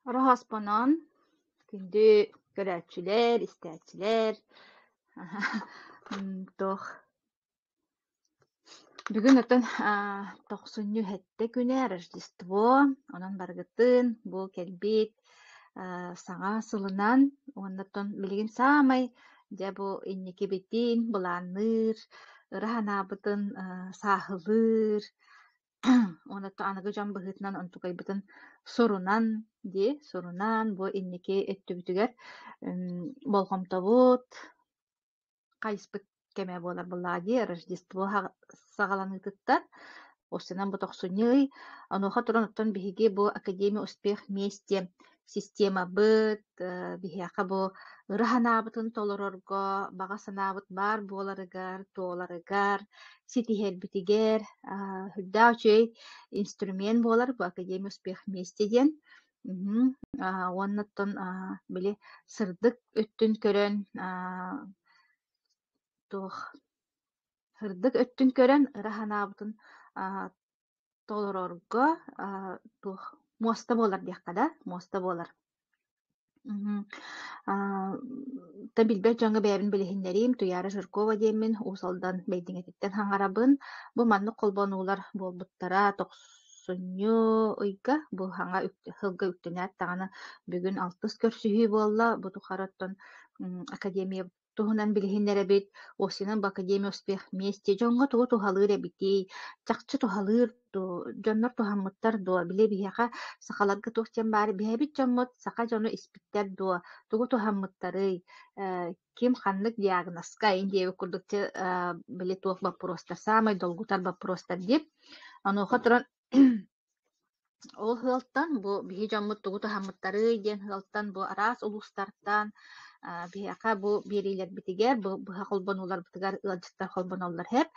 Ороһооспонон күндү көрөөччүлэр, истээччилэр туох бүгүн оттон тохсунньу сэттэ күнэ Рождество, онон барыгытын бу кэлбит саҥа сылынан уонна оттон билигин саамай дьэ бу инникибитин былаанныыр, ыра санаабытын сааһылыыр Уонна аныгы дьон быһыытынан онтукайбытын сурунан дии, сурунан бу инники өттүбүтүгэр болҕомтобут хайыспыт кэмэ буолар буоллаҕа дии, Рождество саҕаланыытыттан. Осынан бу тохсунньу ый. Онуоха туран оттон биһиги бу Академия успех вместе системабыт биһиэхэ бу ыра санаабытын толорорго, баҕа санаабыт баар буоларыгар, туоларыгар, ситиһэрбитигэр сүрдээх үчүгэй инструмент буолар бу Академия успех вместе диэн. Уонна оттон били сырдык өттүн көрөн туох сырдык өттүн көрөн ыра санаабытын толорорго туох муоста буолар диэххэ да, муоста буолар. Та билбэт дьоҥҥо бэйэбин билиһиннэриим, Туйаара Жиркова диэммин, Уус Алдан Бэйдиҥэтиттэн хаҥарабын. Бу маннык холбонуулар буолбуттара тохсунньу ыйга, бу хаҥа сылга үктэнээт даҕаны бүгүн алтыс көрсүһүү буолла. Бу тухары оттон академия туһунан билиһиннэрэбит, Осинан бу Академия успех вместе дьоҥҥо тугу туһалыыр эбитий, чахчы туһалыыр дуо, дьоннор туһаммыттар дуо, били биһиэхэ сахаларга туох диэн баар биһэбит дьоммут саха дьону испиттэр дуо, тугу туһаммыттарый, ким ханнык диагнозка ин диэбит курдук били туох боппуруостар саамай долгутар боппуруостар дип. Онуоха туран Ол ыалтан бу биһи дьоммут тугу туһаммыттарый диэн ыалтан бу араас улуустартан биһиэхэ бу биэриилэрбитигэр, бу быһа холбонууларбытыгар ыалдьыттар холбоноллор иһэр.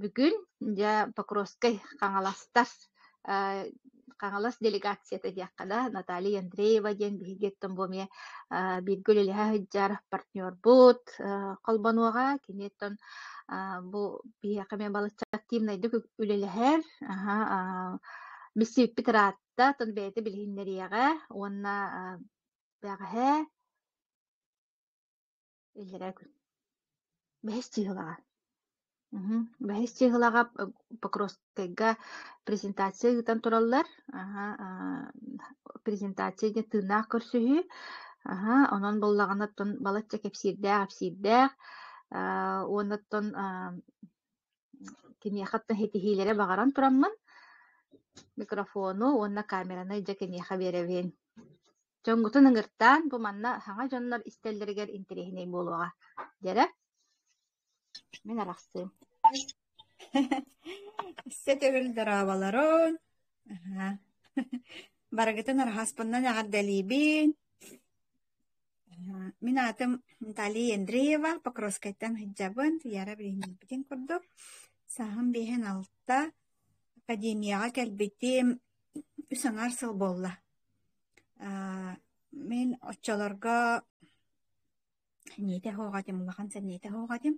Бүгүн дьэ Покровскай Хаҥаластар Хаҥалас делегацията диэххэ да Наталья Андреева диэн биһиги оттон бу эмиэ бииргэ үлэлэһэ сылдьар партнербут холбонуоҕа. Кини оттон бу биһиэхэ эмиэ балачча активнайдык үлэлэһэр. Билсибиппит ыраатта, оттон бэйэтэ билиһиннэриэҕэ уонна бэҕэһээ иллэрээ күн бэһис чыыһылаҕа Бэһис чыыһылаҕа Покровскайга презентация ыытан тураллар. Презентация диэн тыыннаах көрсүһүү. Онон буоллаҕына оттон балачча кэпсиирдээх-ипсиирдээх уонна оттон киниэхэ оттон ситиһиилэри баҕаран тураммын микрофону уонна камераны дьэ киниэхэ биэрэбин. Дьоҥҥутун ыҥыртаан, бу манна саҥа дьоннор истэллэригэр интэриэһинэй буолуоҕа. Дьэрэ, мин арахсыым. Өссө төгүл дорооболорун. Аһаа. Барыгытын арҕаспынан эҕэрдэлиибин. Мин аатым Наталья Андреева, Покровскайтан сылдьабын, Туйаара билиһиннэрбитин курдук. Сааһым биэһин алта, академияҕа кэлбитим үс аҥаар сыл буолла. Мин оччолорго сэниэтэ суох этим, улахан сэниэтэ суох этим.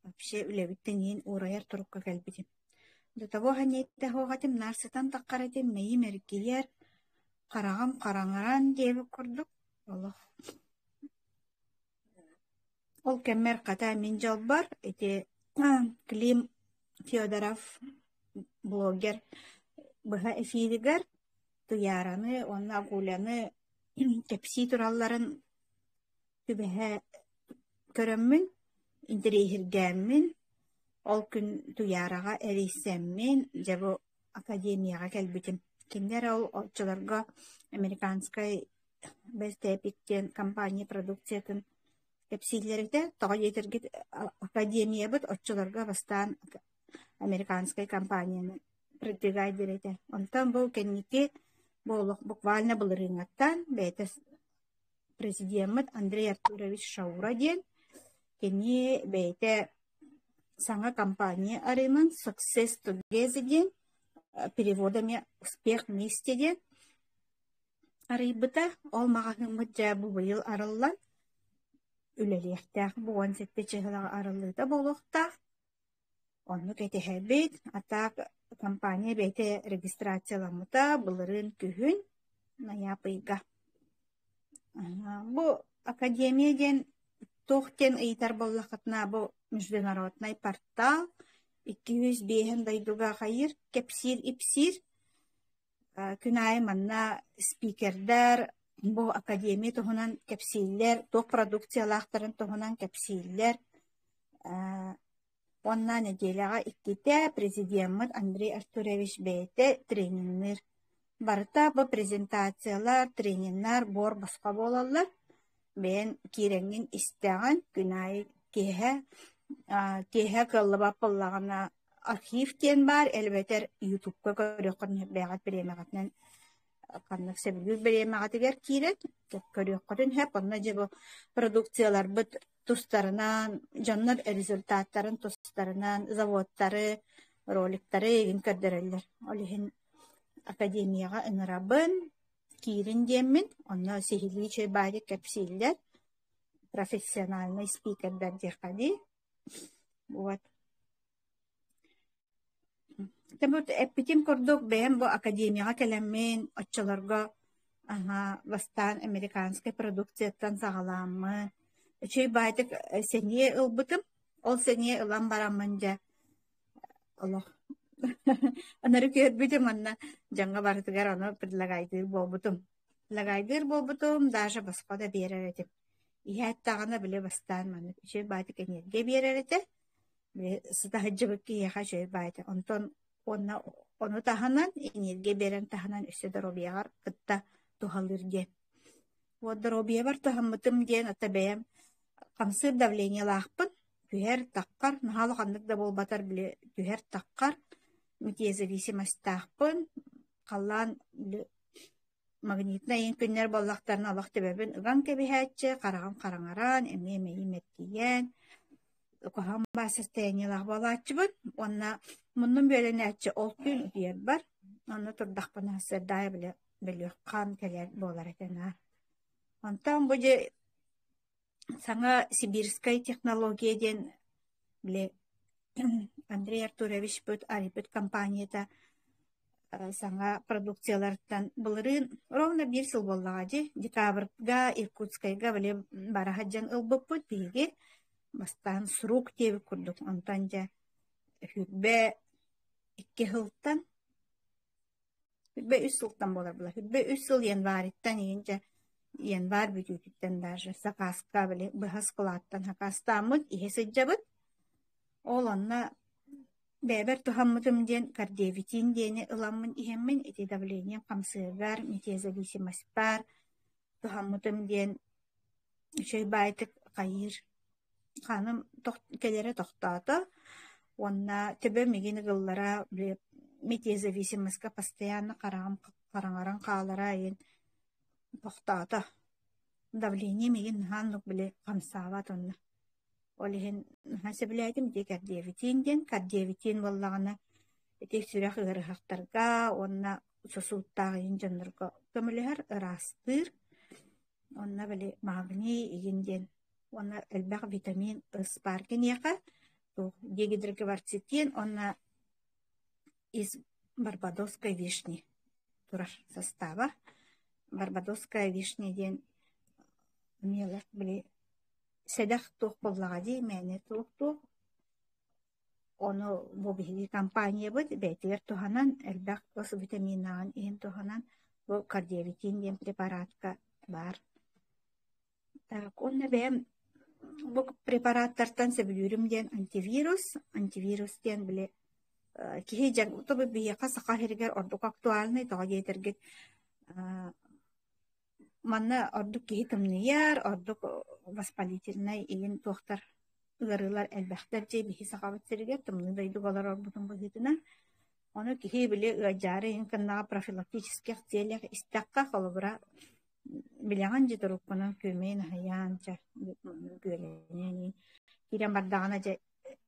Вообще үлэбиттэн иһин уурайар турукка кэлбитим. До того сэниэтэ суох этим, наар сытан таххар этим, мэйиим эргийэр, хараҕым хараҥаран диэбит курдук олох. Ол кэммэр хата мин дьолбор ити Клим Федоров блогер быһа эфиригэр Туйаараны уонна Агуляны кэпсии туралларын түбэһэ көрөммүн, интэриэһиргээммин, ол күн Туйаараҕа эрийсэммин, дьэ бу академияҕа кэлбитим. Кинилэр ол оччолорго американскай Best Epic диэн компания продукциятын кэпсииллэр этэ. Тоҕо диэтэргит академиябыт оччолорго бастаан американскай компанияны продвигай диир этэ. Онтон бу кэнники бу олох буквально былырыыҥҥаттан бэйэтэ президеммит Андрей Артурович Шаура диэн кини бэйэтэ саҥа компания арыйан Success Together диэн переводами «Успех вместе» диэн арыйбыта. Ол маҕаһыыммыт дьэ бу быйыл арыллан үлэлиэхтээх. Бу 17 чыһылаҕа арыллыыта буолуохтаах. Оннук этиһэбит. А так компания бэйэтэ регистрацияламмыта былырыын күһүн. Ноябрьга. Бу академия диэн туох диэн ыйытар буоллаххытына, бу международнай портал 205 дойдуга хайыыр, кэпсиир-ипсиир. Күн аайы манна спикердэр бу академия туһунан кэпсииллэр, туох продукциялаахтарын туһунан кэпсииллэр. Уонна нэдиэлэҕэ иккитэ президеммыт Андрей Артурович бэйэтэ тренинныыр. Барыта бу презентациялар, трениннэр буор босхо буолаллар. Бэйэн киирэҥҥин истэҕин, күн аайы киэһэ, киэһэ кыаллыбат буоллаҕына архив диэн баар, элбэтэр ютубка көрүөххүн бэйэҕит бириэмэҕитинэн ханнык сөбүлүүр бириэмэҕитигэр киирэн көрүөххүтүн сөп. Онно дьэ бу продукцияларбыт тустарынан, дьоннор результаттарын тустарынан заводтары, роликтары игин көрдөрөллөр. Ол иһин академияҕа ыҥырабын, киирин диэммин, онно сиһилии үчүгэй баайдык кэпсииллэр, профессиональнай спикердэр диэххэ дии. Вот. Эппитим курдук, бэйэм бу академияҕа кэлэммин, оччолорго аһаа бастаан американскай продукцияттан саҕалааммын, үчүгэй баайдык сэниэ ылбытым. Ол сэниэ ылан бараммын дьэ олох ынырык үөрбүтүм уонна дьоҥҥо барытыгар ону предлагайдыыр буолбутум. Предлагайдыыр буолбутум, даже босхо да биэрэр этим. Иһээт даҕаны били бастаан маннык үчүгэй баайдык энергия биэрэр этэ. Сыта сылдьыбыт киһиэхэ үчүгэй баайда. Онтон уонна ону таһынан энергия биэрэн таһынан өссө доруобуйаҕар кытта туһалыыр диэн. Вот доруобуйабар туһаммытым диэн ата бэйэм хамсыыр давлениелаахпын. Түһэр-таххар, наһаа улаханнык да буолбатар били түһэр-таххар метеозависимостаахпын. Халлаан били Магнитнай иҥ күннэр буоллахтарына олох төбөбүн ыган кэбиһээччи, хараҕым хараҥаран, эмиэ мэйиим эргийэн, куһаҕан баар состояниелаах буолааччыбын уонна муннум бүөлэнээччи ол күн утуйарбар, онно турдахпына сарсыарда били бөлүөх хаан кэлэр буолар этэ наар. Онтон бу дьэ саҥа сибирскай технология диэн били Андрей Артуровичпыт арыйбыт компанията саҥа продукцияларыттан былырыын ровно биир сыл буоллаҕа дии декабрьга Иркутскайга били бара сылдьан ылбыппыт биһиги бастаан срок диэбит курдук онтон дьэ 22 сылтан 23 сылтан буолар буолар. 23 сыл январьттан иһин дьэ январь бүтүүтүттэн даже сакааска били быһа складтан сакаастааммыт иһэ сылдьабыт. Ол онно бэйэбэр туһаммытым диэн кардиовитин диэни ыламмын иһэммин ити давлением хамсыырыгар, метеозависимостьпар туһаммытым диэн үчүгэй баайтык хайыыр Хааным кэлэрэ тохтоото уонна төбөм игин ыгыллара били метеозависимостька постоянно хараҕым хараҥаран хаалара иһин тохтоото. Давлением игин наһаа оннук били хамсаабат онно. Ол иһин наһаа сөбүлээтим ити кардиовитин диэн. Кардиовитин буоллаҕына ити сүрэх ыарыһахтарга уонна сосудтаах иһин дьоннорго көмөлөһөр, ыраастыыр. Онно били магний игин диэн уонна элбэх витамин С баар киниэхэ туох дигидрогварцетин уонна из барбадосской вишни турар состава. Барбадосская вишня диэн эмиэ били сэдэх туох буоллаҕа дии мээнэ туох-туох Ону бу биһиги компаниябыт бэйэтигэр туһанан элбэх ос витаминнааҕын иһин туһанан бу кардиовитин диэн препаратка баар. Так уонна бэйэм бу препараттартан сөбүлүүрүм диэн антивирус. Антивирус диэн били киһи дьаҥ биһиэхэ Саха сиригэр ордук актуальнай тоҕо диэтэргит Манна ордук киһи тымныйар, ордук воспалительнай игин туохтар ыарыылар элбэхтэр дьэ биһи Сахабыт сиригэр тымныы дойдуга олорорбутун быһыытынан. Ону киһи били ыалдьаары иһин кыннаҕа профилактических целях истэххэ, холобура, билэҕин дьэ туруккунан күөмэйин аһыйаан чэ күөлэнэн киирэн бардаҕына дьэ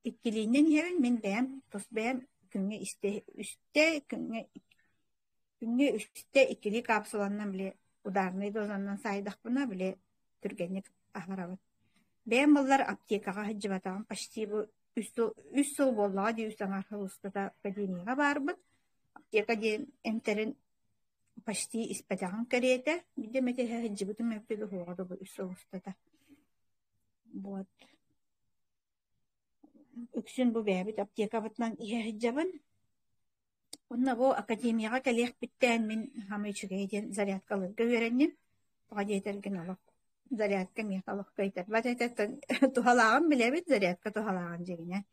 иккилииннэн иһэбин мин бэйэм тус бэйэм күҥҥэ истэ үстэ күҥҥэ Күҥҥэ үстэ иккилии капсуланан били ударнай дозанан саайдахпына били түргэнник аһарабын. Бэйэм буоллар аптекаҕа сылдьыбатаҕым почти бу үс сыл буоллаҕа дии үс аҥаар сыл устата академияҕа баарбын. Аптека диэн эмтэрин Почти испэтэҕим кэриэтэ, биирдэ эмэ түһэ сылдьыбытым эбитэ уһуоҕа дылы үс сыл устата. Вот. Үксүн бу бэйэбит аптекабытынан иһэ сылдьабын. Уонна бу академияҕа кэлиэхпиттэн мин саамай үчүгэйэ диэн зарядкалыырга үөрэнним. Тоҕо диэтэргин олох зарядка миэхэ олох кыайтарбат этэ. Туһалааҕын билэбит, зарядка туһалааҕын дьиҥинэ.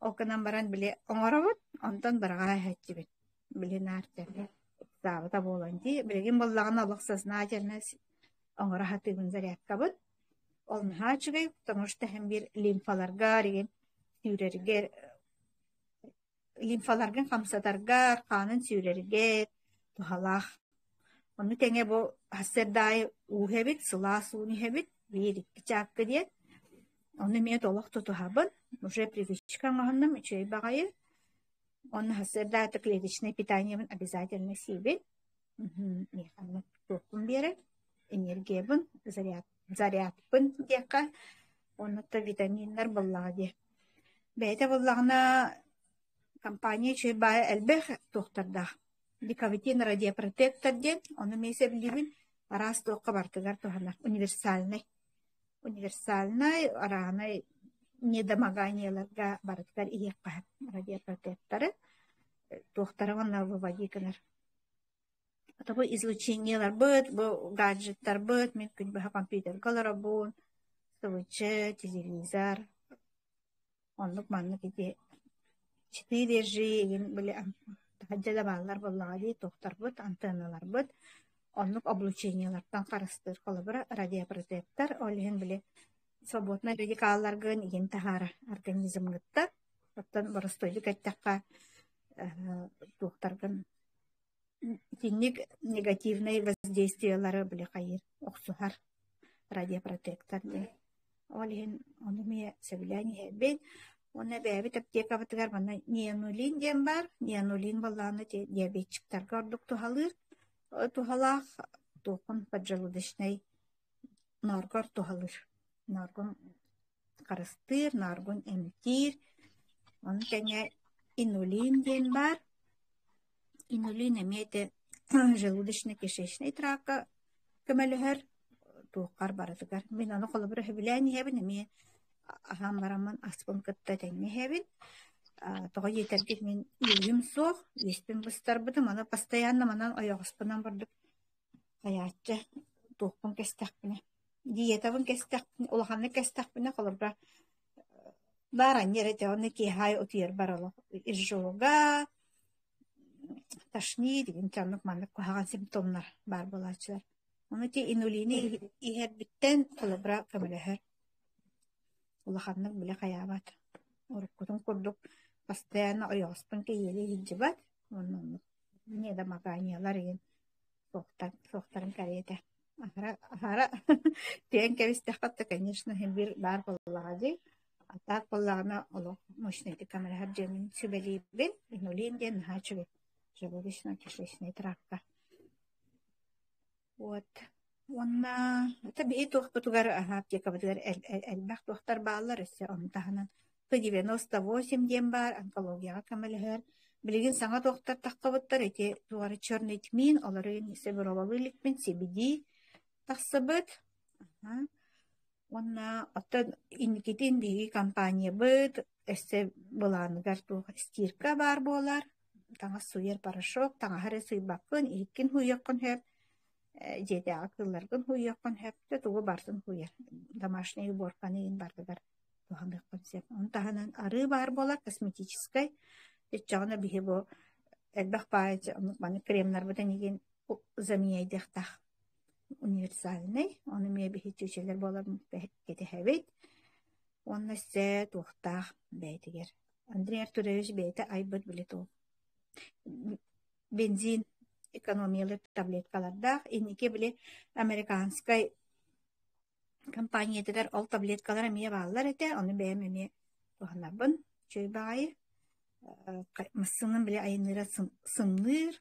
Ол гынан баран били оҥоробут, онтон быраҕа иһээччибит. Били наар ыксаабыта буолан дии. Билигин буоллаҕына олох сознательно оҥоро сатыыбын зарядкабын. Ол наһаа үчүгэй, потому что иһин биир лимфаларга игин сүүрэргэ лимфаларгын хамсатаргар, хаанын сүүрэргэр туһалаах. Ону тэҥэ бу сарсыарда аайы уу иһэбит, сылаас ууну иһэбит, биир-икки чаакка диэн. Ону эмиэ олох тутуһабын, уже привычка оҥоһуннум, үчүгэй баҕайы. Уонна сарсыарда аайы клеточное питаниебын обязательно сиибин. Миэхэ туохпун биэрэр, энергиябын, заряд, зарядпын диэххэ. Уонна то витаминнар буоллаҕа дии. Бэйэтэ буоллаҕына компания үчүгэй баайа элбэх туохтардаах. Дикавитин радиопротектор диэн, ону эмиэ сөбүлүүбүн. Араас туохха барытыгар туһанар. Универсальнай. Универсальнай, араанай недомоганиеларга барытыгар иһиэххэ сөп радиопротекторы. Туохтара уонна выводи гынар. Бу излучениеларбыт, бу гаджеттарбыт, мин күн быһа компьютерга олоробун, СВЧ, телевизор, оннук маннык ити 4G игин били таһырдьа да бааллар буоллаҕа дии туохтарбыт, антенналарбыт оннук облучениелартан харыстыыр холобура радиопротектор, ол иһин били свободнай радикалларгын игин таһаарар организмҥыттан, оттон боростуойдук эттэххэ туохтаргын Итинник негативнай воздействиелары били хайыыр охсуһар радиопротектор диэн. Ол иһин ону эмиэ сөбүлээн иһэбин. Уонна бэйэбит аптекабытыгар манна неонулин диэн баар. Неонулин буоллаҕына диабетчиктарга ордук туһалыыр. Туһалаах туоххун поджелудочнай нооргор туһалыыр. Нооргун харыстыыр, нооргун эмтиир. Ону тэҥэ инулин диэн баар. Инулин эмиэ ити желудочно-кишечнай тракка көмөлөһөр, туоххар барытыгар. Мин ону холобура сөбүлээн иһэбин, эмиэ аһаан бараммын аспын кытта тэҥҥэ иһэбин. Тоҕо диэтэргит мин үөһүм суох, үөспүн быстарбытым, ону постоянно манан ойоҕоспунан бурдук хайааччы туохпун кэстэхпинэ, диетабын кэстэхпинэ, улаханнык кэстэхпинэ, холобура баар анньар этэ, онно киэһэ аайы утуйарбар олох изжога, тошнит игин оннук маннык куһаҕан симптомнар баар буолааччылар. Ону ити инулины иһэрбиттэн холобура көмөлөһөр. Улаханнык бile хайаабат. Уруккутун курдук постоянно ойоҕоспун кэйиэлии сылдьыбат. Уонна оннук недомоганиелар игин суохтар, суохтарын кэриэтэ. Аһара, аһара түһэн кэбистэххэ то, конечно, син биир баар буоллаҕа дии. А так буоллаҕына олох мощнайдык көмөлөһөр диэммин сүбэлиибин. Инулин диэн наһаа үчүгэй желудочно-кишечный тракка. Вот. Уонна это биһи туохпутугар аптекабытыгар элбэх туохтар бааллар өссө ону таһынан П-98 диэн баар онкологияҕа көмөлөһөр. Билигин саҥа туохтар таххыбыттар ити туора черный тмин олору себировалыы иликпин CBD тахсыбыт. Уонна оттон инникитин биһиги компаниябыт өссө былааныгар туох стирка баар буолар, таҥас сууйар порошок, таҥаһы эрэ сууйбаккын, иһиккин сууйуоххун сөп, дьиэтээҕи кыылларгын сууйуоххун сөп, да тугу барытын сууйар. Домашняй уборканы иһин барытыгар туһаныаххын сөп. Ону таһынан арыы баар буолар косметическай, оччоҕуна биһи бу элбэх баайы маны кремнарбытын игин заменяйдыахтаах универсальнай, ону эмиэ биһи чүөчэлэр буолар кэтэһэбит. Уонна өссө туохтаах бэйэтигэр. Андрей Артурович бэйэтэ айбыт били туох бензин экономиялыыр таблеткалардаах. Инники били американскай компаниятыгар ол таблеткалар эмиэ бааллар этэ, ону бэйэм эмиэ туһанабын. Үчүгэй баҕайы. Массыынам били айанныыра сымныыр,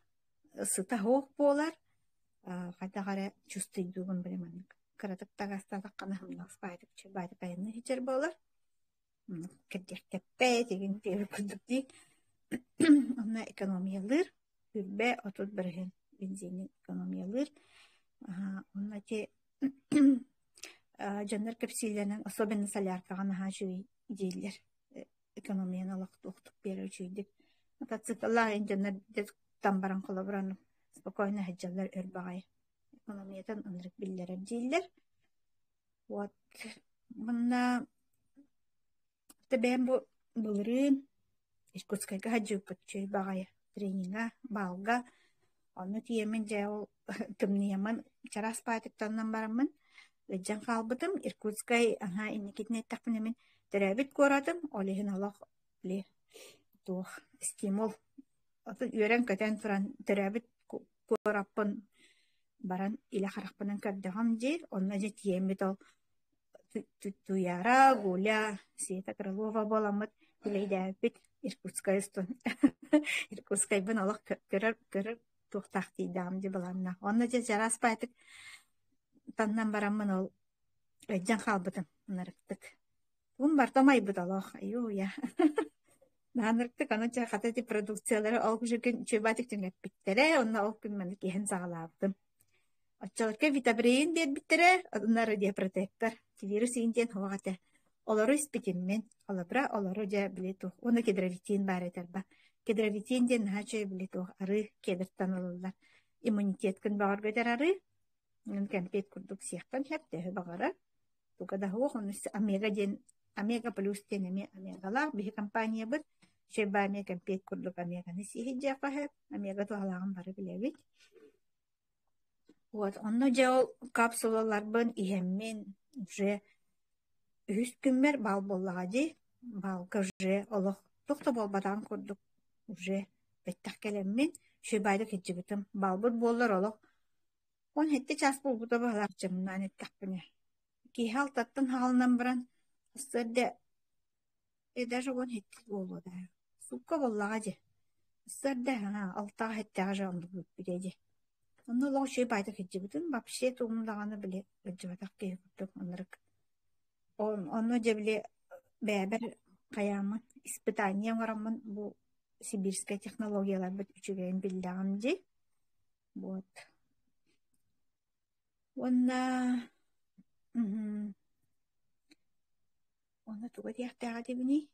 сыта суох буолар. Хайдах эрэ чувствуйдуубун били маннык кыратык таҥастаатаххына сымнаҕас баайдык үчүгэй баайдык айанныы сылдьар буолар. Кэрдиэхтэппэт игин диэбит курдук дии. Онно экономиялыыр, 20-30 бырыһыан бензини экономиялыыр. Онно ити дьоннор кэпсииллэринэн, особенно соляркаҕа наһаа үчүгэй дииллэр. Экономияны олохтуохтук биэрэр үчүгэйдик. Мотоцикллаах дьоннор тутан баран холобура спокойно сылдьаллар өр баҕайы. Экономиятын ынырык биллэрэр дииллэр. Вот манна бэйэм бу былырыын Иркутскайга сылдьыбыппыт үчүгэй баҕайы тренингэ, баалга. Онно тиийэммин дьэ ол тымныйаммын чараас баайтыктанан бараммын ыалдьан хаалбытым. Иркутскай аһаа инникитин эттэхпинэ мин төрөөбүт куоратым, ол иһин олох били туох стимул Отон үөрэн-көтөн туран төрөөбүт куораппын баран илэ харахпынан көрдөҕүм дии. Онно дьэ тиийэммит ол Туяра, Гуля, Света Крылова буоламмыт үлэйдээбиппит Иркутскай устун. Иркутскайбын олох көрөр көрөр туохтаах тиийдэҕим дии былааннаах. Онно дьэ чараас баайтык таннан бараммын ол ыалдьан хаалбытым ынырыктык. Уун барыта умайбыт олох, айуу-уйа. Наанырыктык аны чэ хата ити продукциялары ол күн үчүгэйдик түҥэппиттэрэ уонна ол күн маннык иһэн саҕалаабытым. Оччолорго витабрейн биэрбиттэрэ, онно радиопротектор, вирус иин диэн суох этэ. Олору испитим мин. Холобура, олору дьэ били туох уонна кедровитин баар этэ арба. Кедровитин диэн наһаа үчүгэй били туох арыы кедртан ылыллар. Иммунитеткын бөҕөргөтөр арыы. Кэмпиэт курдук сиэххин сөп, төһө баҕарар. Туга да суох, ону Омега диэн Омега плюс диэн эмиэ омегалаах биһи компаниябыт Шеба эмиэ кэмпиэт курдук омеганы сиэһидьиэххэ сөп. Омега туһалааҕын бары билэбит. Вот, онно дьэ ол капсулаларбын иһэммин уже үһүс күммэр баал буоллаҕа дии. Баалга уже олох туох да буолбатаҕын курдук уже бэттэх кэлэммин Шебайда кырдьыбытым. Баалбыт буоллар олох 17 чаас буолбута быһалаах дьымнаан эттэхпинэ. Киэһэ алтаттан хаалынан баран, сарсыарда даже 17 буолуо даа, суукка буоллаҕа дии. Сарсыарда алтаҕа сэттэҕэ дьэ оннук бүппүтэ дии. Онно олох үчүгэй баайдык сылдьыбытым, вообще тугум даҕаны били ыалдьыбатах киһи курдук ынырык. Онно дьэ били бэйэбэр хайааммын испытание оҥороммун бу сибирскэй технологияларбыт үчүгэйин биллэҕим дии. Вот. Уонна уонна тугу этиэхтээх этибиний?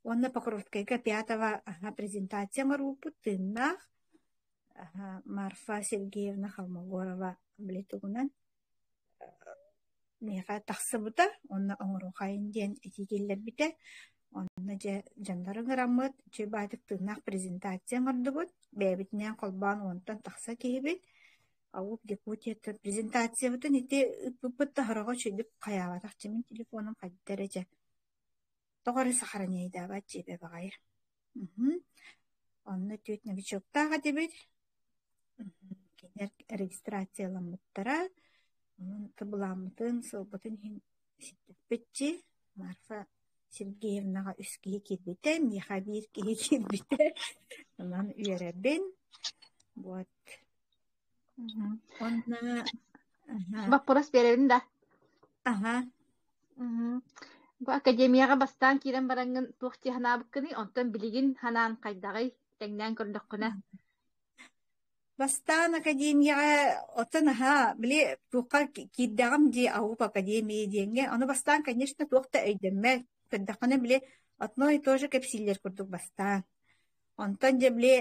Уонна Покровскайга Пятова презентация оҥорбуппут тыыннаах Марфа Сергеевна Холмогорова били тугунан миэхэ тахсыбыта уонна оҥоруохайын диэн этии киллэрбитэ. Онно дьэ дьоннору ыҥыраммыт, үчүгэй баҕайытык тыыннаах презентация оҥордубут. Бэйэбитинээн холбоон уонтан тахса киһибит. Ауп Якутия презентациябытын ити ыыппыппыт да сороҕо үчүгэйдик хайаабатах мин телефоным хайда эрэ дьэ тоҕо эрэ сохраняйдаабат дьиэбэ баҕайы. Онно түөрт новичоктаах этибит. Кинилэр регистрацияламмыттара. Онон былааммытын, сылбытын иһин ситтэхпит Марфа Сергеевнаҕа үс киһи киирбитэ, миэхэ биир киһи киирбитэ. Онон үөрэбин. Вот. Уонна Боппуруос биэрэбин да? Аха. Бу академияҕа бастаан киирэн бараҥҥын туох дии санаабыккыный? Онтон билигин санаан хайдаҕый? Тэҥнээн көрдөххүнэ. Бастаан академияҕа оттон аһаа, били туохха киирдэҕим дии АУП академия диэҥҥэ. Ону бастаан, конечно, туох да өйдөммөт. Көрдөххүнэ, били одно и то же кэпсииллэр курдук бастаан. Онтон дьэ били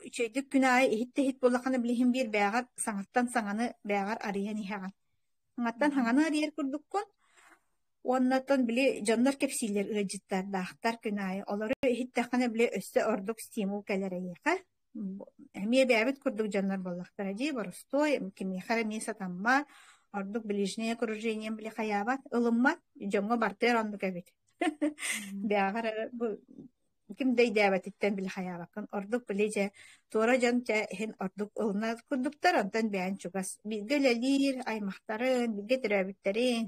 үчүгэйдик күн аайы иһит да иһит буоллаххына билигин биир бэйэҕэр саҥаттан саҥаны бэйэҕэр арыйан иһэҕин. Саҥаттан саҥаны арыйар курдуккун. Уонна оттон били дьоннор кэпсииллэр ыалдьыттардаахтар күн аайы. Олору иһиттэххинэ били өссө ордук стимул кэлэр эйиэхэ. Эмиэ бэйэбит курдук дьоннор буоллахтара дии, боростуой, кимиэхэ эрэ эмиэ сатаммат, ордук ближнее окружением били хайаабат, ылыммат, дьоҥҥо бартыар оннук эбит. Бэйэҕэр эрэ бу ким да өйдөөбөтүттэн били хайаабаккын ордук били дьэ туора дьон дьэ иһин ордук ылынар курдуктар онтон бэйэҥ чугас бииргэ үлэлиир аймахтарын бииргэ төрөөбүттэрин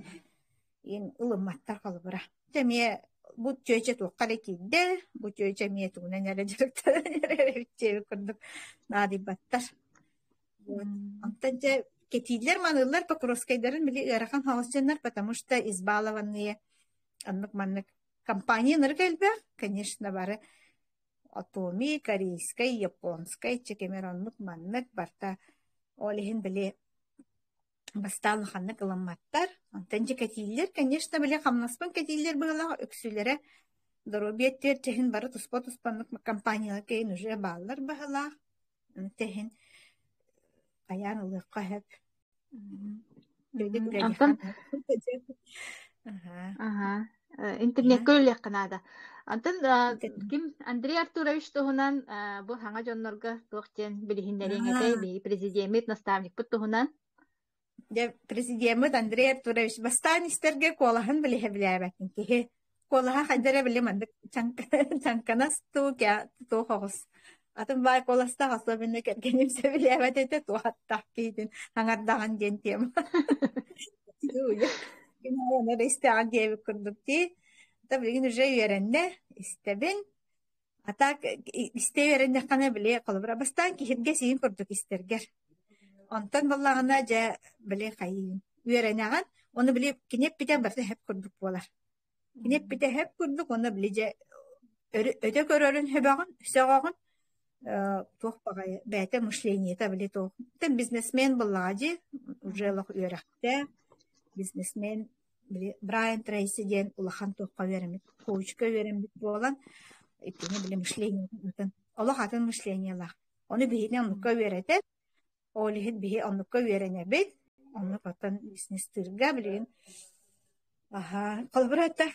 иин ылымматтар холобура дьэ эмиэ бу чүөчэ туохха эрэ киирдэ бу чүөчэ эмиэ тугунан эрэ дьарыктанан эрэр эбит диэбит курдук наадыйбаттар вот онтон дьэ кэтииллэр маныыллар Покровскайдарын били ыарахан соҕус дьоннор потому что избалованные оннук маннык Компания ынырык элбэх, конечно, бары Атоми, корейскай, японскай, чекемер оннук-маннык барыта. Ол иһин били бастаан улаханнык ылымматтар. Онтон дьэ кэтииллэр, конечно, били хамнаспын кэтииллэр быһыылаах үксүлэрэ доруобуйа өттүгэр бары туспа-туспаннык компаниялар кэлин уже бааллар быһыылаах. Тэһин хайаан ылыахха сөп. Онтон интернеккэ үлэлиэххэ наада. Онтон ким Андрей Артурович туһунан бу саҥа дьоннорго туох диэн билиһиннэриэҥ этэй? Биһиги президеммит, наставникпыт туһунан. Дьэ, президеммит Андрей Артурович бастаан истэргэ куолаһын билиһэ билээбэтин киһи. Куолаһа хайда эрэ били маннык чаҥканас туу туох оҕус. Атын баай куоластаах особенно кэргэним сөбүлээбэт этэ туох аттаах киһитин аҥардаҕын диэн тема. Кини эрэ истэҕин диэбит курдук дии. Да билигин уже үөрэннэ, истэбин. А так истэ үөрэннэххинэ били холобура бастаан киһиргэ сиин курдук истэргэр. Онтон буоллаҕына дьэ били хайыын үөрэнэҕин, ону били кини эппитэ барыта сөп курдук буолар. Кини эппитэ сөп курдук уонна били дьэ өтө көрөрүн сөбөҕүн, сөҕөҕүн туох баҕайы бэйэтэ мышлениета били туох бизнесмен буоллаҕа дии уже олох үөрэхтээх бизнесмен били Брайан Трейси диэн улахан туохха үөрэммит, коучка үөрэммит буолан, итини били мышление атын, олох атын мышлениелаах. Ону биһини оннукка үөрэтэр, ол иһин биһи оннукка үөрэнэбит, оннук оттон бизнестыырга билигин аха холобура этэ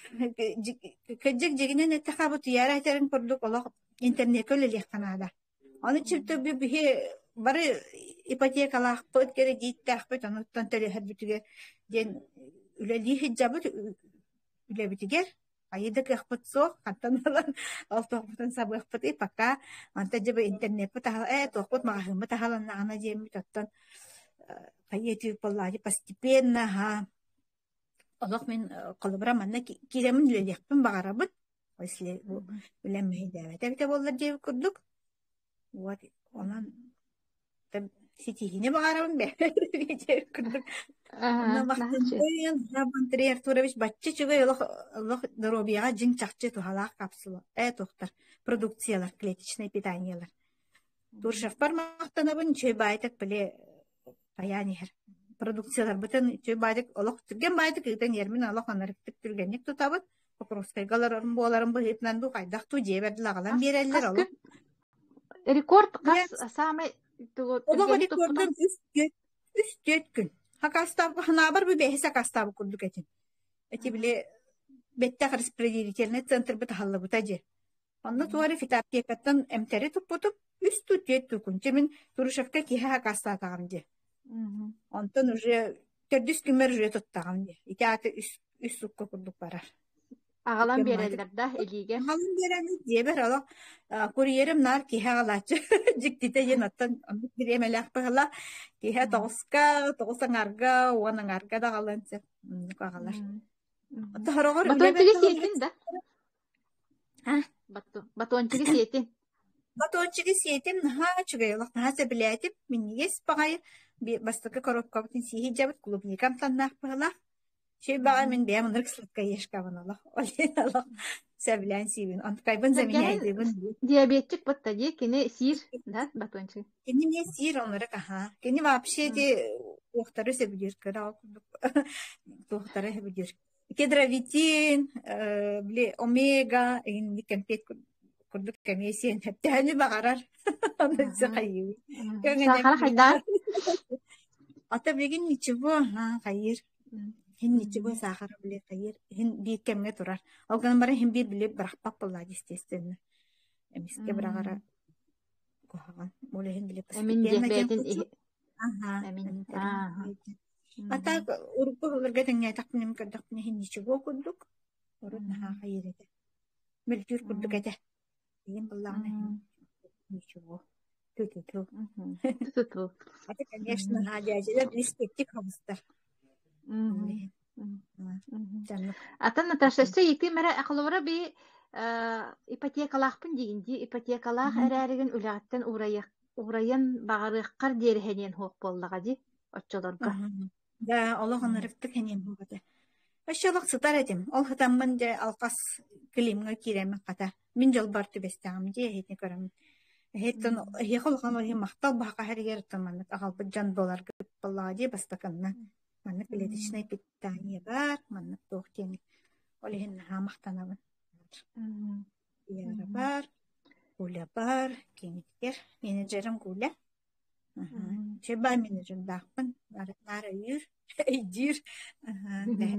кырдьык дьигинэн эттэхэ бу туйаара этэрин курдук олох интернеккэ үлэлиэххэ наада. Аны чиртөбү биһи бары ипотекалаахпыт, кирэдьииттээхпит, онуттан төлөһөрбүтүгэр диэн үлэлии сылдьабыт үлэбитигэр хайыы да кыахпыт суох, хантан ылан ол туохпутун сабыахпытый пока онтон дьэ бу интернеппит аһа туохпут маҕаһыыммыт аһаланнаҕына диэммит оттон хайыы этии буоллаҕа постепенно аһа олох мин холобура манна киирэммин үлэлиэхпин баҕарабын если бу үлэм мэһэйдээбэтэ эбитэ буоллар диэбит курдук вот онон ситиһиини баҕарабын диэбит курдук онно махтанабын Андрей Артурович бачча үчүгэй олох олох доруобуйаҕа дьиҥ чахчы туһалаах капсула туохтар продукциялар клеточное питаниелар Туршевпар махтанабын үчүгэй баайтак били хайаан иһэр продукцияларбытын үчүгэй баайдык олох түргэн баайдык ыытан иһэрмин олох анарыктык түргэнник тутабыт Покровскайга олорорум буоларын быһыытынан дуу хайдах дуу дьиэбэр дылы аҕалан Хас биэрэллэр хас олох күн рекорд хас саамай олох түргэнник рекордум туппутуҥ? 3-4 күн хакастаабы ханаабар бу бэһис акастаабы курдук этим эти били бэттэх распределительный центрбыт аһаллыбыта дьэ Онно туора фитоаптекаттан эмтэри туппутум, үс туу түөрт туу күн. Дьэ мин Турушевка киһи акаастаатаҕым дии. Онтон уже төрдүс күммэр уже туттаҕым дии. Ити аата үс, үс сукка курдук барар. Аҕалан Түргэн баҕайытык биэрэллэр да илиигэр? Аҕалан биэрэммит дьиэбэр олох курьерым наар киһи аҕалааччы дьиктитэ диэн оттон оннук бириэмэлээх быһыылаах. Киһи тоҕуска, тоҕус аҥарга, уон аҥарга да аҕалыан сөп. Оннук аҕалар. Оттон сороҕор үлэбэр Батончигы да сиэтин да? А? Батончигы сиэтин. Батончигы сиэтим наһаа үчүгэй олох наһаа сөбүлээтим. Минньигэс баҕайы бастакы коробкабытын сии сылдьабыт клубника амтаннаах быһыылаах. Үчүгэй баҕайы мин бэйэм ынырык сладкоежкабын олох. Ол иһин олох сөбүлээн сиибин. Онтукайбын Кэргэнин заменяйдыыбын. диабетчик бытта дии, кини сиир, да, батончик. Кини эмиэ сиир оннук аһаа. Кини вообще ити туохтары сөбүлүүр кыра ол курдук туохтары сөбүлүүр. Кедровитин, били омега, инник кэмпиэт курдук эмиэ сиэн сөптөөнү баҕарар. Онон хайыы. Саахара хайдаа? Ата билигин ничего, хайыыр. Хин ничего саахара били хайыыр. Хин биир кэмҥэ турар. Ол гынан баран хин биир били бырахпат буоллаа естественно. Эмискэ быраҕара куһаҕан. Ол иһин били Эмин диэх постепенно диэн бэйэтин курдук. Аха, эмин. Ааха. А так урукку сылларга тэҥнээтэхпинэ көрдөхпүнэ иһин ничего курдук урут наһаа хайыыр этэ. Мөлтүүр курдук этэ. Ийэм буоллаҕына ничего. Ту-ту-ту. Ту-ту-ту. Это, конечно, наһаа дьээдьэлэр респектик хабыстар. Атын Наташа, өссө итим эрэ холобура би ипотекалаахпын диигин дии, ипотекалаах эрээригин үлэҕиттэн уурайыах уурайан баҕарыаххар диэри сэниэн суох буоллаҕа дии оччолорго. Да, олох ынырыктык сэниэм суох этэ. Өссө олох сытар этим. Ол сытаммын дьэ алҕас Климҥа киирэммин хата. Мин дьолбор түбэстэҕим дии эһиги көрөммүн. Эһиттэн эһиэхэ улахан ол иһин махтал баһака иһэригэр оттон маннык аҕалбыт дьон буоларгыт буоллаҕа дии бастакынна. Маннык клеточное питание бар, маннык туох диэн ол иһин наһаа махтанабын. Яра бар, Гуля бар, киинигэр менеджерим Гуля. Чебай менеджердаахпын, наар өйүүр, өйдүүр.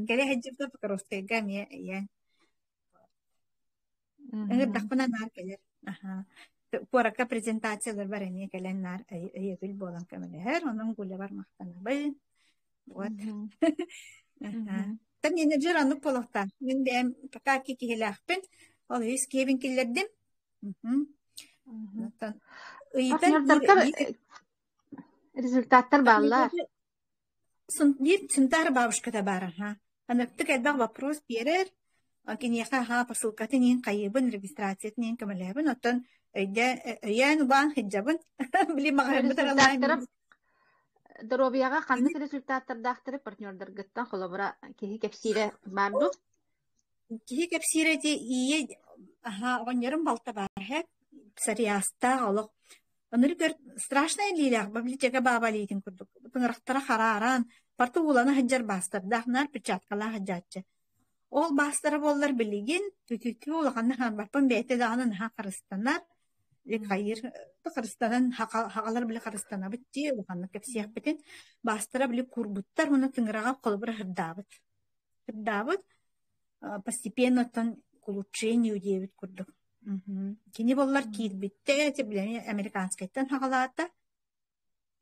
Кэлэ сылдьыбыта Покровскайга эмиэ ийэ Ыҥырдахпына наар кэлэр. Аһаа. Куоракка презентацияларбар эмиэ кэлэн наар өйөбүл буолан көмөлөһөр. Онон Гулябар махтанабын. Вот. Аһаа. Та менеджер оннук буолуохтаах. Мин бэйэм пока киһилээхпин. Ол үс киэбин киллэрдим. Оттон ыйытан Партнердарга результаттар бааллар. Биир Сунтаар бабушката баар аһаа. Аныктык элбэх вопрос биэрэр, киниэхэ аһаа посылкатын иһин хайыыбын, регистрациятын иһин көмөлөһөбүн, оттон өйдө өйөөн-убаан сылдьабын. Били маҕаһыыммыт аралаан Результаттара доруобуйаҕа ханнык результаттардаахтары партнердаргыттан холобура киһи кэпсиирэ баар дуу? Киһи кэпсиирэ ити ийэ аһаа оҕонньорум балта баар эһэ псориазтаах олох Ынырык өр страшнай илиилээх библиотека бааба илиитин курдук тыҥырахтара харааран парты уулана сылдьар баастардаах наар перчаткалаах сылдьааччы. Ол баастара буоллар билигин түтүтү улаханнык хаампаппын бэйэтэ даҕаны наһаа харыстанар хайыыр харыстанан хаҕалар били харыстанабыт дии улаханнык кэпсиэхпитин баастара били куурбуттар уонна тыҥыраҕа холобура сырдаабыт сырдаабыт постепенно оттон к улучшению диэбит курдук. Кини буоллар киирбиттэ, билэни американскайтан хаҕалаата.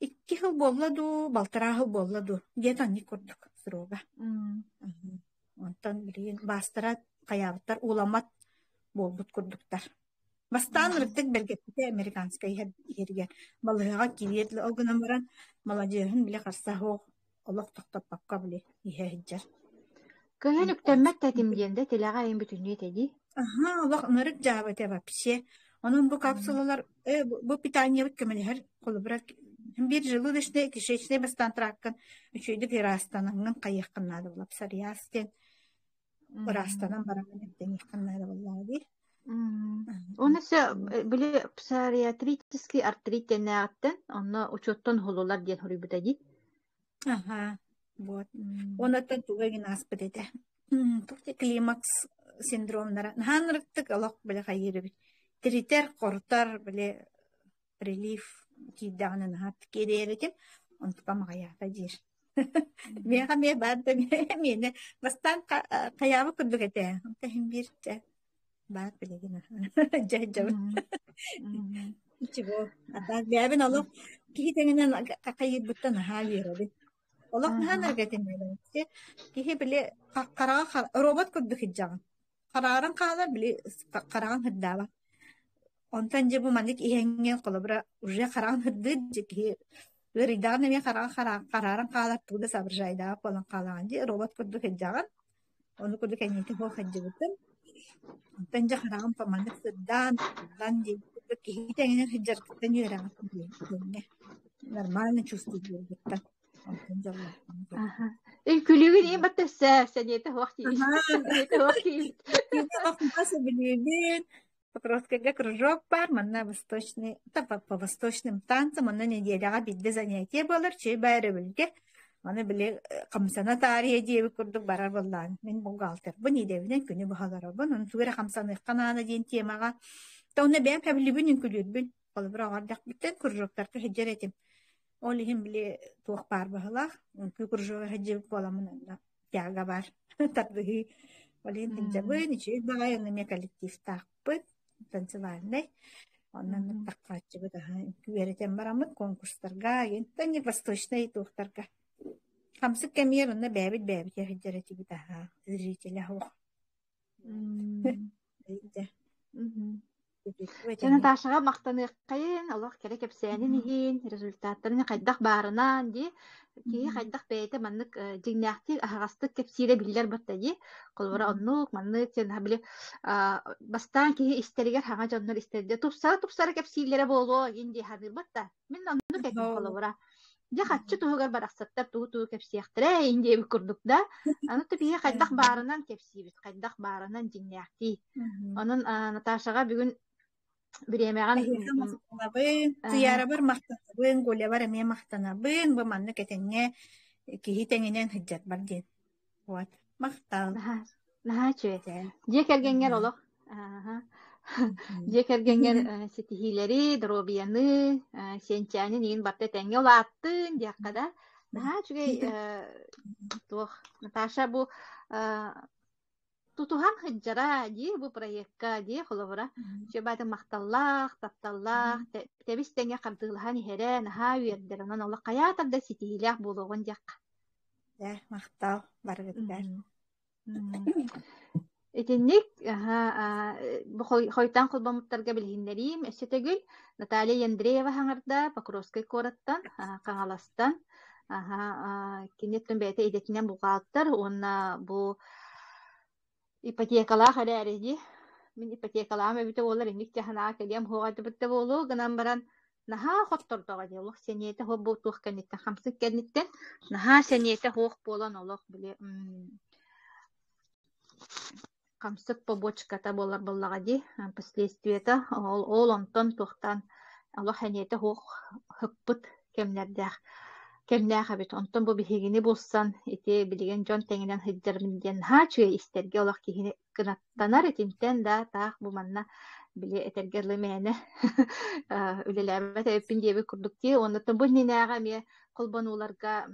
Икки сыл буолла дуу, балтараа сыл буолла дуу, диэт анньык курдук срога. Онтон билигин баастара хайаабыттар ууламмат буолбут курдуктар. Бастаан ырыттык бэргэппитэ американскай иһэригэр балыыһаҕа киириэт ол гынан баран маладьыаһын били харса суох олох тохтоппокко били иһэ сылдьар. Кыһын үктэммэт да этим диэн да тилэҕэ айан бүтүннүү этэ дии. Аһаа, олох ынырык дьаабы этэ вообще. Онон бу капсулалар бу питаниебыт көмөлөһөр холобура биир желудочный, кишечный бастаан траккын үчүгэйдик ыраастанаҥҥын хайыаххын наада буолар псориаз диэн ыраастанан бараҥҥын эмтэниэххин наада буоллаҕа дии. Уонна өссө били псориатрический артрит диэннээҕиттэн онно учуоттан уһулулар диэн суруйбута дии. Аһаа, вот. Онуттан туга игин ааспыт этэ. Туох климакс синдромнара. Наһаа ынырыктык олох били хайыыр эбит. Тиритэр, хорутар, били прилив киирдэҕинэ наһаа киириэр этим. Онтукам аҕыйаата диир. Миэхэ эмиэ баар да миэнэ бастаан хайаабыт курдук этэ. Онто иһин биир чэ баар билигин дьэ дьабын. Ничего. А так бэйэбин олох киһи тэҥинэн хайыырбыттан наһаа үөрэбин. Олох наһаа энергетин Киһи били хараҕа робот курдук сылдьаҕын. Харааран хаалар били хараҕын сырдаабат. Онтон дьэ бу маннык иһэҥҥэ холобура уже хараҕын сырдыыр дьэ киһи ыарыйдаҕын эмиэ хараҕа харааран хаалар тугу да соображайдаах буолан хаалаҕын дии робот курдук сылдьаҕын. Ону курдук эйиэхэ суох сылдьыбытым. Онтон дьэ хараҕым маннык сырдаан, сырдаан диэн курдук киһи тэҥинэн сылдьаргыттан үөрэҕин диэн нормально чувствуйдуургуттан. Онтон дьоллоохпун. Үҥкүүлүүгүн иин батта сэниэтэ суох диибит. Сэниэтэ суох диибит. Сөбүлүүбүн. Покровскайга кружок баар, манна восточный, по восточным танцам, онно нэдиэлэҕэ биирдэ занятие буолар, чэй баа өрөбүлгэ. Аны били хамсана таарыйа диэбит курдук барар буоллаҕым. Мин бухгалтербын, идэбинэн күнү быһа олоробун, ону тугу эрэ хамсаныахха наада диэн темаҕа. То онно бэйэм сөбүлүүбүн, үҥкүүлүүрбүн. Холобур, оҕо эрдэхпиттэн кружоктарга сылдьар этим. Ол иһин били туох баар быһыылаах, үҥкүү кружогар сылдьыбыт буоламмын онно тяга баар тардыһыы. Ол иһин сылдьабын, үчүгэй баҕайы онно эмиэ коллективтаахпыт, танцевальнай. Онно таххааччыбыт аһа үҥкүү үөрэтэн бараммыт конкурстарга, не восточнай туохтарга. Хамсык кэмигэр онно бэйэбит бэйэбитигэр сылдьар этибит аһа, зрителя суох. Дьэ, Наташаҕа махтаныаххайын, олох кэрэ кэпсээнин иһин, результаттарын хайдах баарынан дии, киһи хайдах бэйэтэ маннык дьиҥнээхтик аһаҕастык кэпсиирэ биллэр батта дии. Холобура оннук, маннык диэн били бастаан киһи истэригэр хаҥа дьоннор истэрдэ тупсара-тупсара кэпсииллэрэ буолуо иин дии саныырбат да. Мин оннук этим холобура. Дьэ хаччы туһугар барахсаттар тугу-тугу кэпсиэхтэрэ иин диэбит курдук да. Аны биһи хайдах баарынан кэпсиибит, хайдах баарынан дьиҥнээхтии. Онон Наташаҕа бүгүн Бириэмэҕин Эһиэхэ махтанабын, Туйаарабар махтанабын, Голябар эмиэ махтанабын. Бу маннык этэҥҥэ киһи тэҥинэн сылдьарбар диэн. Вот. Махтал. Наһаа наһаа үчүгэй. Дьэ. Дьиэ кэргэҥҥэр Мгм. олох аһа дьиэ кэргэҥҥэр ситиһиилэри, доруобуйаны, сиэнчээнин иин барыта этэҥҥэ улааттын диэххэ да. Наһаа үчүгэй туох Наташа бу тутуһан сылдьара дии бу проекка дии холобура үчүгэй махталлаах, тапталлаах, тэбис тэҥҥэ хардыылаһан иһэрэ наһаа үөрдэр. Онон олох хайаатар да ситиһиилээх буолуоҕун диэххэ. Дьэ, махтал барыгытыгар. Итинник бу хойутаан холбоммуттарга билиһиннэриим өссө төгүл Наталья Андреева хаҥарда Покровскай куораттан, Хаҥаластан. Кини оттон бэйэтэ идэтинэн бухгалтер уонна бу ипотекалаах эрээри дии. Мин ипотекалаам эбитэ буоллар инник дьаһанаа кэлиэм суоҕа этибит да буолуо гынан баран наһаа хоттордоҕо дии олох сэниэтэ суох бу туох кэнниттэн хамсык кэнниттэн наһаа сэниэтэ суох буолан олох били хамсык побочката буолар буоллаҕа дии последствиета ол ол онтон туохтаан олох сэниэтэ суох һыппыт кэмнэрдээх кэмнээх эбит. Онтон бу биһигини булсан ити билигин дьон тэҥинэн сылдьарбын диэн наһаа үчүгэй истэргэ олох киһини кынаттанар итинтэн да таах бу манна били этэргэ дылы мээнэ үлэлээбэт эбиппин диэбит курдук дии. Оннуттан бу иннинээҕи эмиэ холбонууларга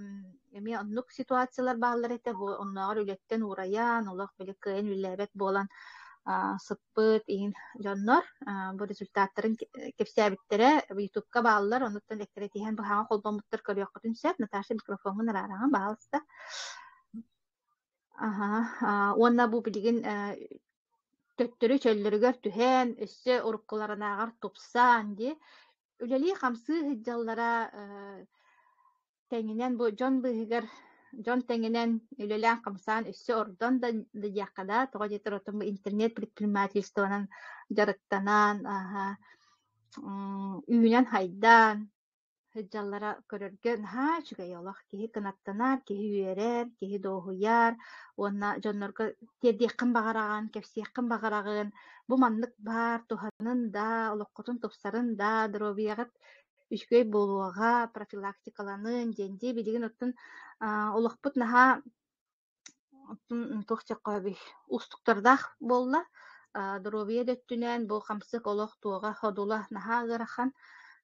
эмиэ оннук ситуациялар бааллар этэ. Бу оннооҕор үлэттэн уурайан, олох били кыайан үлэлээбэт буолан сыппыт иһин дьоннор бу результаттарын кэпсээбиттэрэ ютубка бааллар. Оннуттан эккирэтиһэн быһаҕа холбоммуттар көрүөххүтүн сөп. Наташа микрофоҥҥун араараҕын, баһаалыста. Аһа, уонна бу билигин төттөрү чөллөрүгэр түһэн, өссө уруккуларынааҕар тупсан дии, үлэлии-хамсыы сылдьаллара тэҥинэн бу дьон быыһыгар дьон тэҥинэн үлэлээн-хамсаан өссө ордон да диэххэ да, тоҕо диэтэр оттон бу интернет предпринимательствонан дьарыктанан, аһа, үүнэн-хайдан Сылдьаллара көрөргө наһаа үчүгэй олох. Киһи кынаттанар, киһи үөрэр, киһи дуоһуйар уонна дьоннорго тиэрдиэххин баҕараҕын, кэпсиэххин баҕараҕын. Бу маннык баар туһанын да, олоххутун тупсарын да, доруобуйаҕыт үчүгэй буолуоҕа, профилактикаланын диэн дии. Билигин оттон олохпут наһаа Оттон туох диэххэ уустуктардаах буолла. Доруобуйа да өттүнэн бу хамсык олох туоҕа ходула наһаа ыарахан.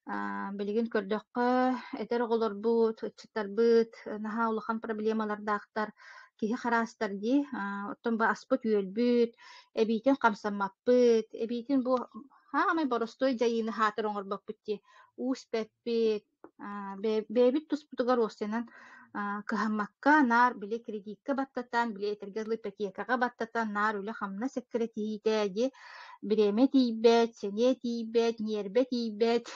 Билигин көрдөххө, эдэр оҕолорбут, ыччаттарбыт наһаа улахан проблемалардаахтар, киһи хараастар дии. Оттон бу аспыт-үөлбүт, эбиитин хамсаммаппыт, эбиитин бу хаамай боростуой дьайыыны хаатыр оҥорбоппут дии. Уу испэппит, Бэйэбит туспутугар уопсайынан кыһаммакка, наар били кредиккэ баттатан, били этэргэ дылы ипотекаҕа баттатан, наар үлэ-хамнас эккирэтиһиитэ дии бириэмэ тиийбэт, сэниэ тиийбэт, ньиэрбэ тиийбэт.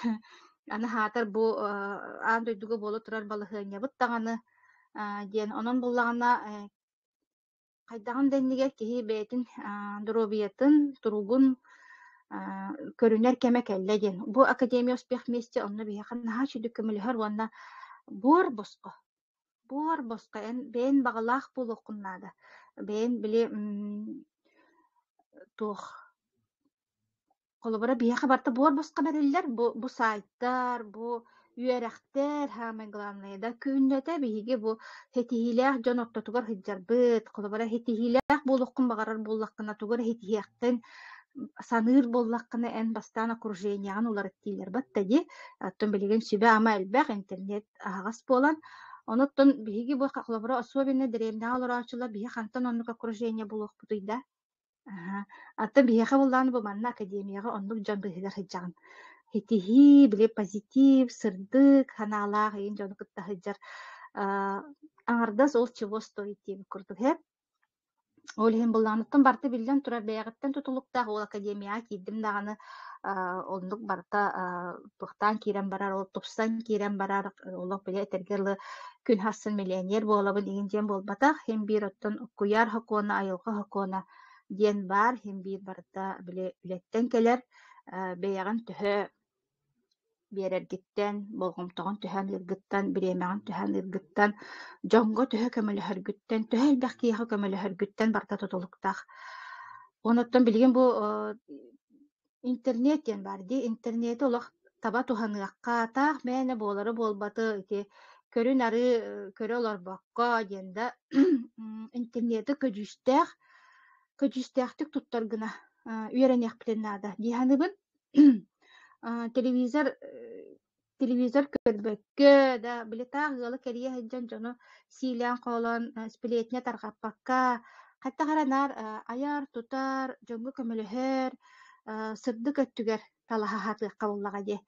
Аны аһаатар бу аан дойдуга буола турар балаһыанньабыт даҕаны диэн. Онон буллаҕына Хайдаҕын да иннигэр киһи бэйэтин доруобуйатын, туругун көрүнэр кэмэ кэллэ диэн. Бу Академия успех вместе онно биһиэхэ наһаа үчүгэй көмөлөһөр уонна буор босхо, буор босхо эн бэйэн баҕалаах буолуоххун наада. Бэйэн били туох Холобура, биһиэхэ барыта буор-босхо бэриллэр. Бу саайтар, бу үөрэхтэр, саамай главное да, күннэтэ биһиги бу ситиһиилээх дьон ортотугар сылдьарбыт. Холобура, ситиһиилээх буолуоххун баҕарар буоллаххына, тугу эрэ ситиһиэххин саныыр буоллаххына, эн бастаан окружениеҕын уларыт дииллэр батта дии. Оттон билигин сүбэ-ама элбэх, интернет аһаҕас буолан. Онуттан биһиги бу холобура, особенно дэриэбинэҕэ олорооччулар биһи хантан оннук окружение булуохпутуй да? Аһа, оттон биһиэхэ буоллаҕына бу манна академияҕа оннук дьон быыһыгар сылдьаҕын. Ситиһии, били позитив, сырдык санаалаах игин дьону кытта сылдьар аа аҥардас ол чего стоит диэбит курдук ээ. Ол иһин былааныттан барыта биллэн турар бэйэҕиттэн тутулуктаах ол академияҕа киирдим даҕаны аа оннук барыта аа туохтаан киирэн барар, ол тупсан киирэн барар, олох били этэргэ дылы күн ахсын миллионер буолабын игин диэн буолбатах, син биир оттон куйаар сокуона, айылҕа сокуона диэн баар, син биир барыта били үлэттэн кэлэр, бэйэҕин төһө биэрэргиттэн, болҕомтоҕун төһө аныыргыттан, бириэмэҕин төһө аныыргыттан, дьоҥҥо төһө көмөлөһөргүттэн, төһө элбэх киһиэхэ көмөлөһөргүттэн барыта тутулуктаах. Онуттан билигин бу Интернет диэн баар дии, интернети олох таба туһаныахха, таах мээнэ буолары буолбаты ити көрүн-ары көрө олорбокко диэн да интернети көдьүүстээх көдьүүстээхтик туттар гына үөрэниэхпитин наада дии саныыбын. Телевизор телевизор көрбөккө да, били таах ыалы кэрийэ сылдьан дьону сиилээн-хоолоон сплетня тарҕаппакка, хайдах эрэ наар айар-тутар, дьоҥҥо көмөлөһөр, сырдык өттүгэр талаһа сатыахха буоллаҕа дии.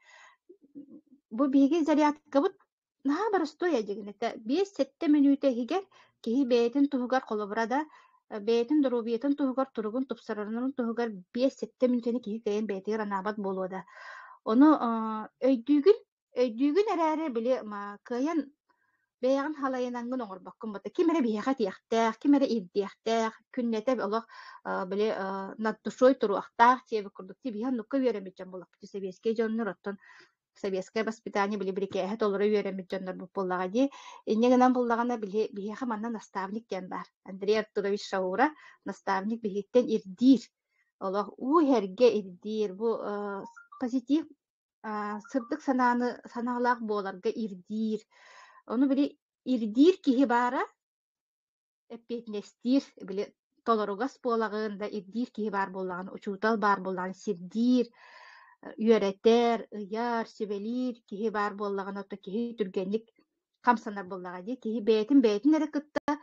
Бу биһиги зарядкабыт наһаа боростуой эдьигинэтэ. 5-7 мүнүүтэ иһигэр киһи бэйэтин туһугар холобура да, бэйэтин доруобуйатын туһугар, туругун тупсарарын туһугар 5-7 мүнүүтэни киһи кыайан бэйэтигэр анаабат буолуо да. Ону өйдүүгүн, өйдүүгүн эрээри били кыайан бэйэҕин халайынаҥҥын оҥорбоккун батта. Ким эрэ биһиэхэ этиэхтээх, ким эрэ ирдиэхтээх, күннэтэ олох били над душой туруохтаах диэбит курдук. Биһи оннукка үөрэммит дьон буоллахпыт. Сэбиэскэй дьоннор оттон советское воспитание били бирикээһи толоро үөрэммит дьоннорбут буоллаҕа дии. Инньэ гынан буллаҕына били биһиэхэ манна наставник диэн баар. Андрей Артурович Шаура наставник биһиттэн ирдиир. Олох уу иһэргэ ирдиир. Бу позитив сырдык санааны санаалаах буоларга ирдиир. Ону били ирдиир киһи баара эппиэтинэстиир, били толоругас буолаҕын да ирдиир киһи баар буоллаҕына, учуутал баар буоллаҕына сирдиир, үөрэтэр, ыйар, сүбэлиир киһи баар буоллаҕына, ото киһи түргэнник хамсанар буоллаҕа дии. Киһи бэйэтин бэйэтин эрэ кытта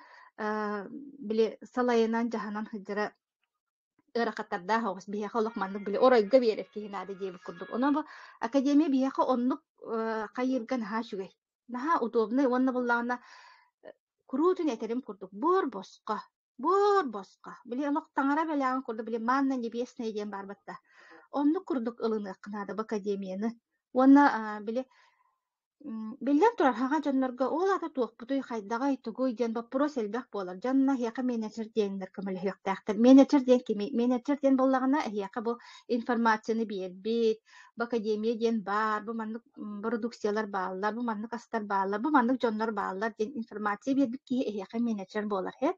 били салайынан, дьаһанан сылдьара ыарахаттардаах оҕус. Биһиэхэ олох маннык били оройго биэрэр киһи наада диэбит курдук. Онон бу академия биһиэхэ оннук хайыырга наһаа үчүгэй. Наһаа удобнай уонна буллаҕына куруутун этэрим курдук буор босхо, буор босхо. Били олох таҥара бэлэҕин курдук били манна небесная диэн баар батта. Оннук курдук ылыныахха наада бу академияны. Уонна били Биллэн турар, хаҥа дьоннорго ол аата туохпутуй, хайдаҕый, тугуй диэн боппуруос элбэх буолар. Дьонно эһиэхэ менеджер диэннэр көмөлөһүөхтээхтэр. Менеджер диэн кимий? Менеджер диэн буоллаҕына, эһиэхэ бу информацияны биэрбит, бу академия диэн баар, бу маннык бородууксуйалар бааллар, бу маннык астар бааллар, бу маннык дьоннор бааллар диэн информация биэрбит киһи эһиэхэ менеджер буолар. Һэп.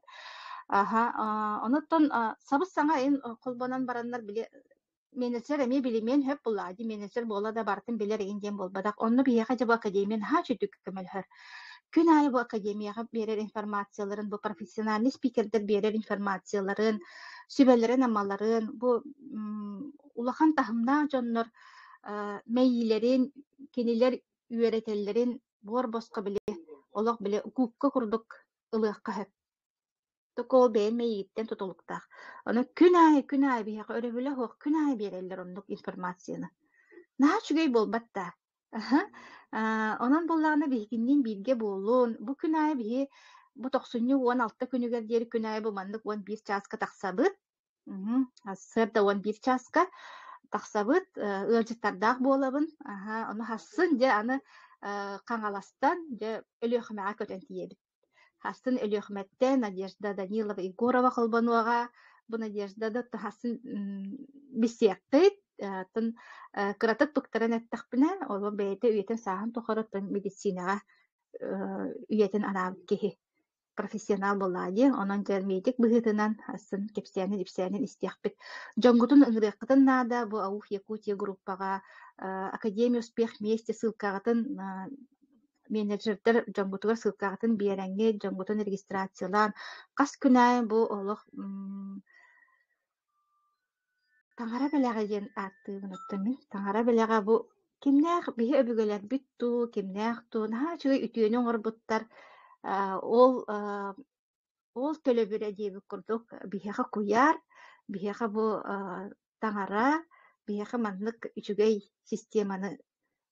Аха, онуттан сабыс-саҥа ин холбонон бараннар били Менеджер эмиэ билимиэн сөп буоллаҕа дии, менеджер буола да барытын билэр игин диэн буолбатах. Онно биһиэхэ дьэ бу академия наһаа үчүгдүк көмөлөһөр. Күн аайы бу академияҕа биэрэр информацияларын, бу профессиональный спикердэр биэрэр информацияларын, сүбэлэрин-амаларын, бу улахан таһымнаах дьоннор мэйиилэрин, кинилэр үөрэтэллэрин буор босхо били олох били губка курдук ылыахха сөп. Токоо бэйэм мэйииттэн тутулуктаах. Ону күн аайы, күн аайы биһиэхэ өрөбүлэ суох күн аайы биэрэллэр оннук информацияны. Наһаа үчүгэй буолбат даа. Аһа. Онон буоллаҕына биһигинниин бииргэ буоллун. Бу күн аайы биһи бу тохсунньу 16 күнүгэр диэри күн аайы бу маннык 11 чааска тахсабыт. Сарсыарда 11 чааска тахсабыт, ыалдьыттардаах буолабын. Аһа, ону хассын дьэ аны Хаҥаластан дьэ Өлүөхүмэҕэ көтөн тиийэбит. Хастын Өлүөхүмэттэн Надежда Данилова Егорова холбонуоҕа. Бу Надежда да хасын билсиэххит. Атын кыратык быктаран эттэхпинэ, ол бэйэтэ үйэтин сааһын тухары медицинэҕэ үйэтин анаабыт киһи профессионал буоллаҕа дии. Онон дьэ медик быһыытынан сын кэпсээнин-ипсээнин истиэхпит. Дьоҥҥутун ыҥырыаххытын наада. Бу АУФ Якутия группаҕа Академия успех вместе ссылкаҕытын менеджердэр дьоҥҥутугар ссылкаҕытын биэрэҥҥит, дьоҥҥутун регистрациялаан, хас күн аайы бу олох таҥара бэлэҕэ диэн ааттыыбын оттон мин. Таҥара бэлэҕэ бу кимнээх биһи өбүгэлэрбит дуу, кимнээх дуу наһаа үчүгэй үтүөнү оҥорбуттар. Ол ол төлөбүрэ диэбит курдук биһиэхэ куйаар, биһиэхэ бу таҥара, биһиэхэ маннык үчүгэй системаны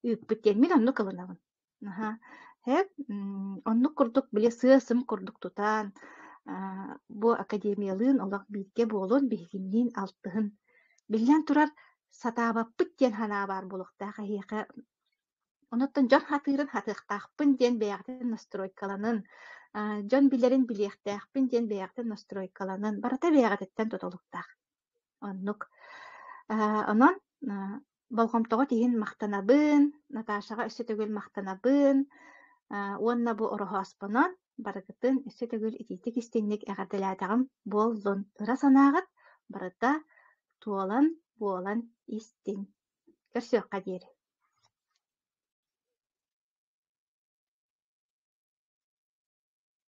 ыыппыт диэн мин оннук ылынабын. Аһа. Һэп, оннук курдук били сыа-сым курдук тутан, бу академиялыын олох бииргэ буолун, биһигинниин алтыһын. Биллэн турар, сатаабаппыт диэн санаа баар буолуохтаах эһиэхэ. Онуттан дьон хатыырын хатыахтаахпын диэн бэйэҕитин настройкаланын, дьон билэрин билиэхтээхпин диэн бэйэҕитин настройкаланын, барыта бэйэҕититтэн тутулуктаах. Оннук. Онон болҕомтоҕут иһин махтанабын, Наташаҕа өссө төгүл махтанабын уонна бу ороһооспонон барыгытын өссө төгүл итиитик-истиҥник эҕэрдэлээтэҕим буоллун. Ыра санааҕыт барыта туолан, буолан Истиҥ. Көрсүөххэ диэри.